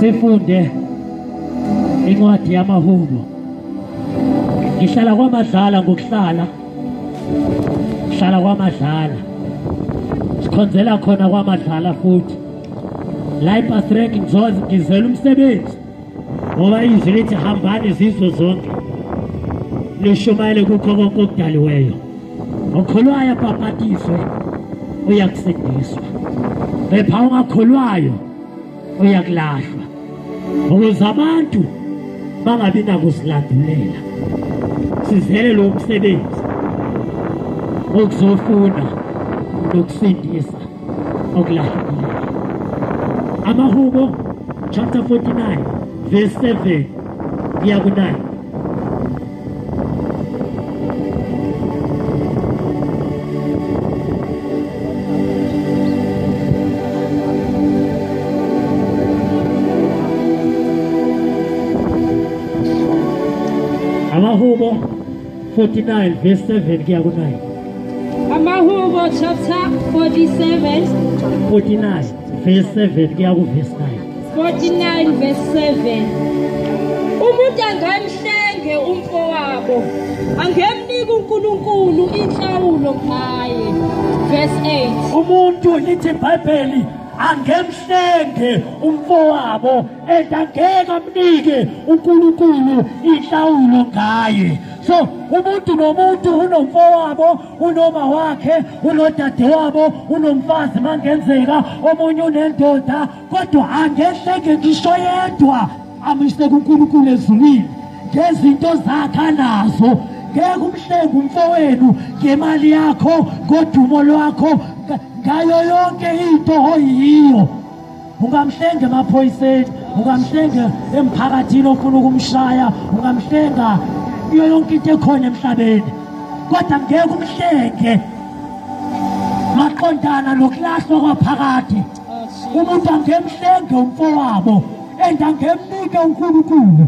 Sifunde incwadi yamaHubo. Ngihlala kwaMadlala ngokuhlala. Hlala kwaMadlala. Sikhonzela khona kwaMadlala futhi. La ePasrek ngizela umsebenzi. Ngoba izwi lithi hambani izizwe zonke. Lishumayele kukho konke okudaliweyo. Okholwayo abhabhatiswe uyakusindiswa. Kepha ongakholwayo uyakulahlwa. Ukuze abantu bangabi nakuzilandulela. Sizele lo msebenzi okuzofuna nokusindisa okulahlekileyo. Amahubo chapter 49 verse 7 kuya ku-9. Amahubo 49 verse 7 kuya ku-9. Amahubo chapter 47 49 verse 7 kuya ku verse 9. 49 verse 7. Umuntu angamhlenge umfowabo, angemnika uNkulunkulu inhlawulo ngaye. Verse 8. Umuntu lithi iBhayibheli angemhlenge umfowabo and angeke amnike uNkulunkulu inhlawulo ngaye. So umuntu nomuntu unomfowabo, unoma wakhe, unodadewabo, unomfazi mangenzeka, omunye unendoda, kodwa angehlenge ngisho yedwa amise kuNkulunkulu ezulwini ngezinto zakhe anazo. Ngeke umhlenge umfowenu ngemali yakho, ngodumo lwakho, ngayo yonke into oyiyo. Ungamhlenga emaphoyiseni, ungamhlenga emphakathini ofuna ukumshaya, ungamhlenga iyo yonke into ekhona emhlabeni, kodwa ngeke umhlenge maqondana nokulahlwa kwaphakade. Umuntu angemhlenge umfowabo and angemnike uNkulunkulu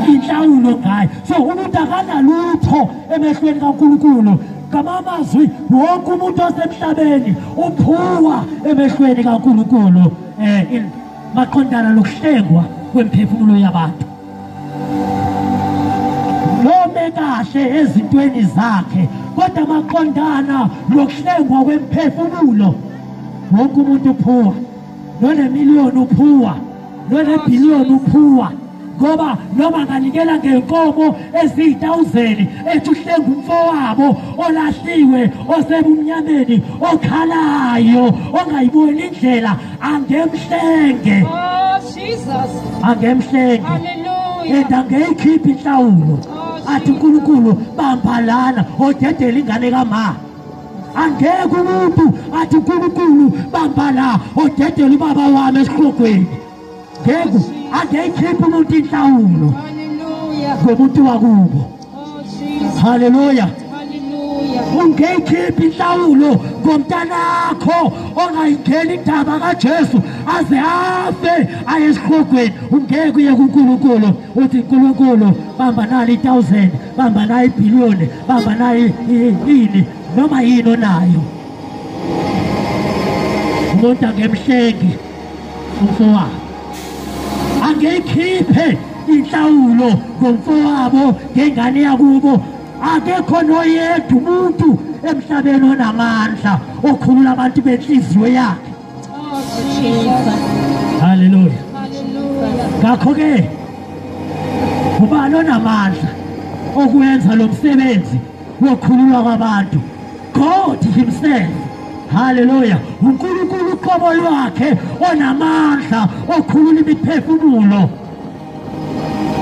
inhlawulo ngaye. So umuntu akanalutho emehlweni kaNkulunkulu. Ngamazwi wonke umuntu osemhlabeni uphuwa emehlweni kaNkulunkulu maqondana nokuhlengwa kwemphefumulo yabantu. Nome kahle ezintweni zakhe, kodwa maqondana nokuhlengwa kwemphefumulo wonke umuntu uphuwa. Nonemiliyoni uphuwa, nonebhiliyoni uphuwa. Ngoba noma nganikela ngenkomo eziyi-1000 ethi uhlenga umfowabo olahliwe osebumnyameni okhalayo ongayiboni indlela, angemhlenge. Oh Jesus, angemhlenge. Hallelujah. And angeyikhiphi inhlawulo. Athi uNkulunkulu bamba lana odedela ingane kama. Angeke umuntu athi uNkulunkulu bamba la odedela ubaba wami esihlokweni. Ngeke angeyikhiphi umuntu inhlawulo. Hallelujah. Ngomuntu wakubo. Oh Jesus. Hallelujah. Hallelujah. Ungeyikhiphi inhlawulo ngomntanakho ongayingeni indaba kaJesu aze afe aye esihlokweni. Ungeke uye kuNkulunkulu uthi uNkulunkulu bamba nali 1000, bamba nayi ibhiliyoni, bamba nayi ini noma yini onayo. Umuntu angemhlenge umfowabo, angeyikhiphe inhlawulo ngomfowabo ngengane yakubo. Akekho noyedwa umuntu emhlabeni onamandla okhulula abantu benhliziyo yakhe. Oh Jesus. Hallelujah. Hallelujah. Ngakho-ke ubani onamandla okwenza lo msebenzi wokukhululwa kwabantu? God himself. Hallelujah. uNkulunkulu uqobo lwakhe onamandla okhulula imiphefumulo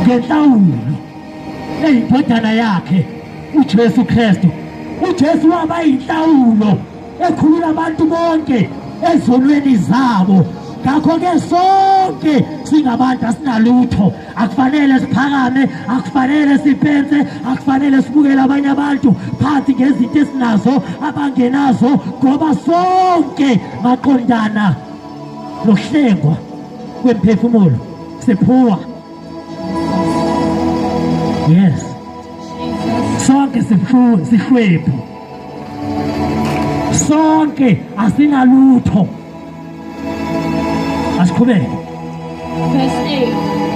ngenhlawulo eyindodana yakhe uJesu Kristu. uJesu waba yinhlawulo ekhulula abantu bonke ezonweni zabo. Ngakho-ke sonke singabantu asinalutho. Akufanele siphakame, akufanele sipense, akufanele sibukele abanye abantu phansi ngezinto esinazo abangenazo, ngoba sonke maqondana nokuhlengwa kwemphefumulo siphuwa. Yes. Sonke sihlwephu. Sonke asinalutho. Asiqhubeke. Verse 8.